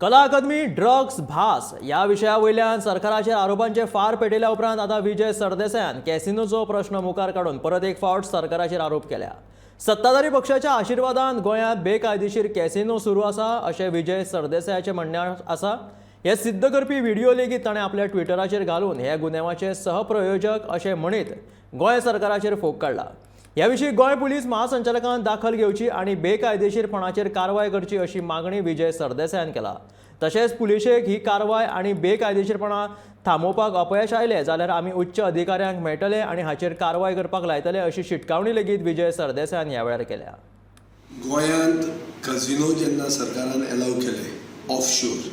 कला अकादमी, ड्रग्स, भास ह्या विशया वयल्यान सरकाराचेर आरोपांचे फार पेटयल्या उपरांत आतां विजय सरदेसायान कॅसिनोचो प्रश्न मुखार काडून परत एक फावट सरकाराचेर आरोप केल्या. सत्ताधारी पक्षाच्या आशिर्वादान गोंयांत बेकायदेशीर कॅसिनो सुरू आसा अशें विजय सरदेसायाचें म्हणणें आसा. हें सिद्ध करपी व्हिडिओ लेगीत ताणें आपल्या ट्विटराचेर घालून हे गुन्यांवाचे सहप्रयोजक अशें म्हणीत गोंय सरकाराचेर फोग काडला. ह्या विशीं गोंय पुलीस महासंचालकान दाखल घेवची आनी बेकायदेशीरपणाचेर कारवाय करची अशी मागणी विजय सरदेसायान केला. तशेंच पुलिशेक ही कारवाय आनी बेकायदेशीरपणा थांबोवपाक अपयश आयलें जाल्यार आमी उच्च अधिकाऱ्यांक मेळटले आनी हाचेर कारवाय करपाक लायतले अशी शिटकावणी लेगीत विजय सरदेसायान ह्या वेळार केल्या. गोंयांत कझिनो जेन्ना सरकारान एलाव केले ऑफ शोर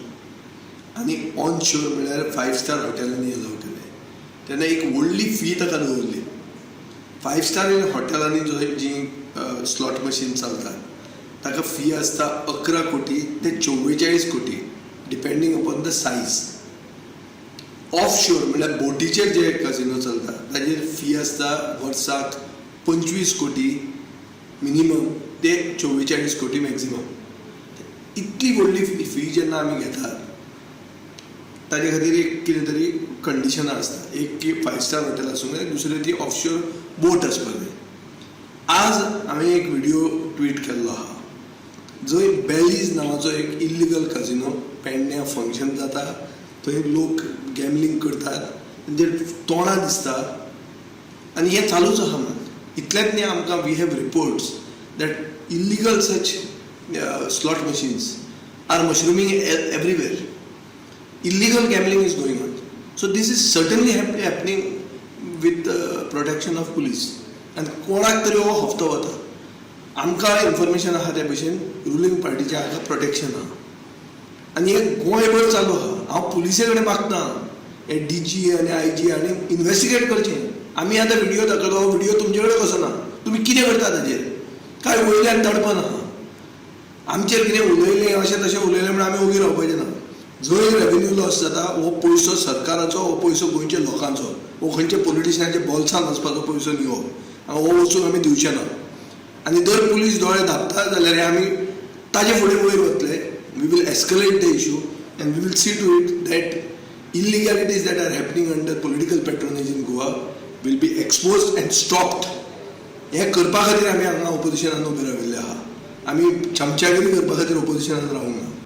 आनी ऑन शोर, म्हळ्यार फायव स्टार हॉटेलांनी एलाव केले, तेन्ना एक व्हडली फी ताका दवरली. फायव स्टार हॉटेलांनी जो जी स्लॉट मशीन चलतात ताका फी आसता 11 कोटी ते 44 कोटी, depending upon the size. Off shore म्हळ्यार बोटीचेर जे कझिनो चलता ताजेर फी आसता वर्साक 25 कोटी मिनिमम ते 44 कोटी मॅक्झिमम. इतली व्हडली फी जेन्ना आमी घेतात, ताजे खातीर एक कितें तरी कंडिशनां आसता. एक की फायव स्टार हॉटेल आसूंक जाय, दुसरें ती ऑफशोर बोट आसपाक जाय. आज हांवें एक व्हिडिओ ट्वीट केल्लो आहा, जंय बेलीज नांवाचो एक इल्लिगल कझिनो पेडण्यां फंक्शन जाता, थंय लोक गॅमलींग करतात, तेंचे तोंडां दिसता आनी हें चालूच आहा. मात इतलेंच न्ही, आमकां we have reports that illegal such slot machines are mushrooming everywhere. Illegal gambling is going on. So this is certainly happening with protection of police. आनी कोणाक तरी हो हप्तो वता. आमकां इन्फॉर्मेशन आहा त्या भशेन रुलींग पार्टीचें हाका प्रोटेक्शन आहा आनी हें गोंयभर चालू आहा. हांव पुलिसे कडेन मागता, हे डीजी आनी आयजी आनी इन्वेस्टिगेट करचें. आमी आतां व्हिडिओ दाखयलो, हो व्हिडिओ तुमचे कडेन कसो ना? तुमी कितें करता ताजेर? काय वयल्यान दडपण आहा आमचेर? कितें उलयलें, अशें तशें उलयलें म्हूण आमी ओगी रावपाचें ना. जंय रेवेन्यू लॉस जाता, हो पयसो सरकाराचो, हो पयसो गोंयच्या लोकांचो, हो खंयच्या पॉलिटिशनाच्या बोल्सान वचपाचो पयसो न्ही. हो हो वचूंक आमी दिवचे ना. आनी जर पुलीस दोळे धांपता जाल्यार हे आमी ताजे फुडें वयर वतले. We will escalate the issue and we will see to it that illegalities that are happening under political patronage in Goa will be exposed and stopped. हें करपा खातीर आमी हांगा ऑपोजिशनान उबे राविल्ले आहा. आमी चमचागिरी करपा खातीर ऑपोजिशनान रावूंक ना.